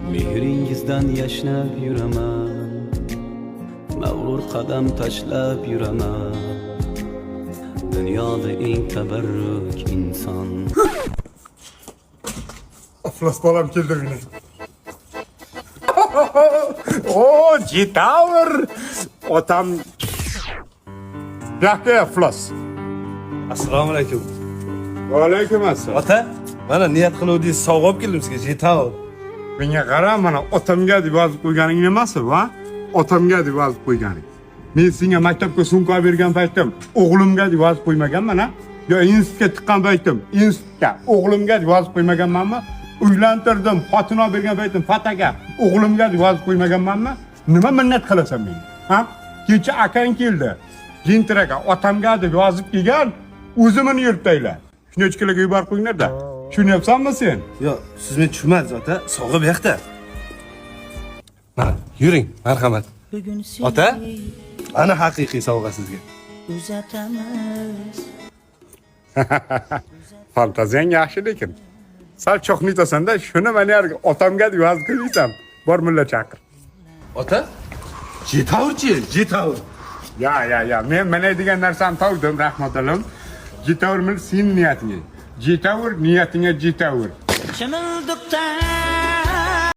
Mehringizdan yashnab yuraman, mag'rur qadam tashlab yuraman. Dunyoda eng tabarruk inson. Iflos bolam keldi meni. O, Jitavr. Otam. Yoqqa, iflos. Assalomu alaykum. Va alaykum assalom. Ota, mana niyat qiluvdingiz, sovg'a olib keldim sizga, Jitavr. Menga qara, mana otamga deb yozib qo'yganing nimasi bu, ha? Otamga deb yozib qo'yganing. Men senga maktabga sumka olib bergan paytim o'g'limga deb yozib qo'ymaganman, ha? Yo institutga tiqqan paytim institutga o'g'limga deb yozib qo'ymaganmanmi? Uylantirdim, xotin olib bergan paytim fataga o'g'limga deb yozib qo'ymaganmanmi? Nima minnat qilasan menga? Ha? Kecha akang keldi. Gentra aka otamga deb yozib kelgan, o'zimini yurtdanglar. Shuni ichkilarga yuborib qo'yinglar-da. Tushunyapsanmi sen? Yo'q, siz meni tushunmadingiz, ota. Sovg'a bu yoqda. Mana, yuring, marhamat. Bugun seni Ota, ana haqiqiy sovg'a sizga. uzatamiz. Fantaziyang yaxshi lekin. Sal cho'qnitasan-da, shuni mana yerga otamga deb yozib qo'ymaysan. Bor, mulla chaqir. Ota, Jitavrchi, Jitavr. Ya, ya, ya, men mana degan narsani topdim, rahmat olim. Jetavur sen niyatingga. Jetavur niyatingga jetavur. Chimildiqdan.